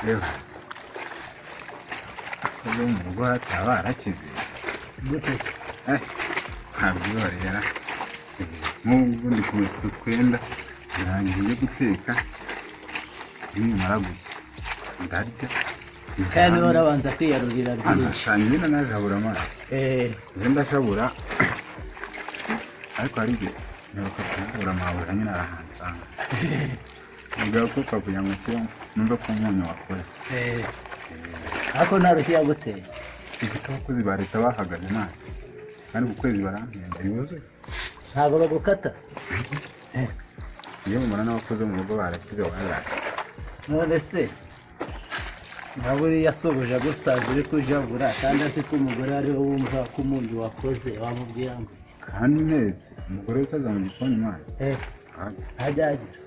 Yewe, abakozi bo mu rugo bataba barakize. Gute se? Ntabyihorera, nk'ubu ndi kumesa utu twenda, ndangije njye guteka, nimara gushya ndarya. Kandi niba urabanza kwiyarurira byinshi. Nyine najabura amazi. Njye ndashabura, ariko hari igihe mperuka kuvura amabura nyine arahansanga mugabo ko kugira ngo nshyire numve ko umunyu wakora. Ariko nta rushyi yaguteye? Ifite abakozi ba leta bahagaze nabi, kandi ku kwezi barampemba yuzuye. Ntabwo bagukata? Iyo mubona n'abakozi bo mu rugo barakize, waraye. None se nka buriya sobuja agusaza uri kujabura, kandi azi ko umugore ariwe wumva ko umunyu wakoze, wamubwira ngo iki? Kandi ntetse, umugore wese aza mu gikoni mwana. Ntajya agira.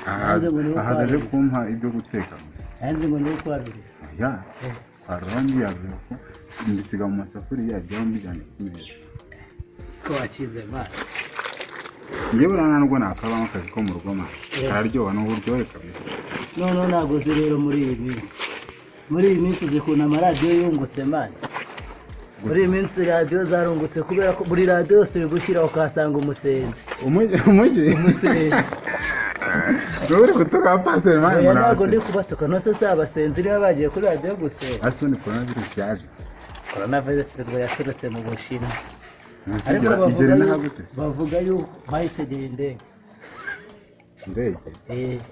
Nanze ngo niwe ahaza aje ukwarurira. Kumpa ibyo guteka gusa. Nanze ngo niwe ukwarurira. Ya, kwarura ndiyarura ko mbisiga mu masafuriya, byaba mbijyanye ku meza. Ko wakize mana. Njyewe buriya nubwo nakabamo akazi ko mu rugo mwana, kararyoha, ni uburyohe kabisa. Noneho ntabwo uzi rero muri iyi minsi uzi ukuntu amaradiyo yungutse mana. Muri iyi minsi radiyo zarungutse kubera ko buri radiyo yose uri gushyiraho ukahasanga umusenzi. Umujyi umujyi. Umusenzi. Wowe uri gutuka abapasiteri mwana? Oya, ntabwo ndi Murabase. kubatuka. Nose si abasenzi niba bagiye kuri radiyo gusenga? Hasi ubundi korona virusi yaje. Korona virusi ngo yaturutse mu Bushinwa. Munsi Ariko igera bavuga igera inaha yuko gute? Bavuga yuko bayitegeye indege. Indege?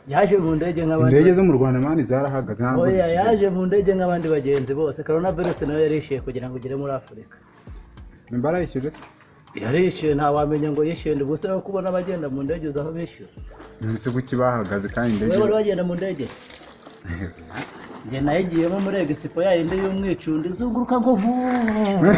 Yaje mu ndege nk'abandi. Indege zo mu Rwanda mani zarahagaze, ntabwo Oya, zikigera. yaje mu ndege nk'abandi bagenzi bose. Korona virusi nayo yarishyuye kugira ngo igere muri Afurika. Nimba arayishyuje? Yarishyuye, ntawamenya ngo yishyuye. Ndi gusa no kubona abagenda mu ndege, uzi aho bishyura? Nonese kuki bahagaze kandi indege? Wowe wari wagenda mu ndege? Njye nayigiyemo muri expo ya yindi y'umwicundo izunguruka ngo vuuu.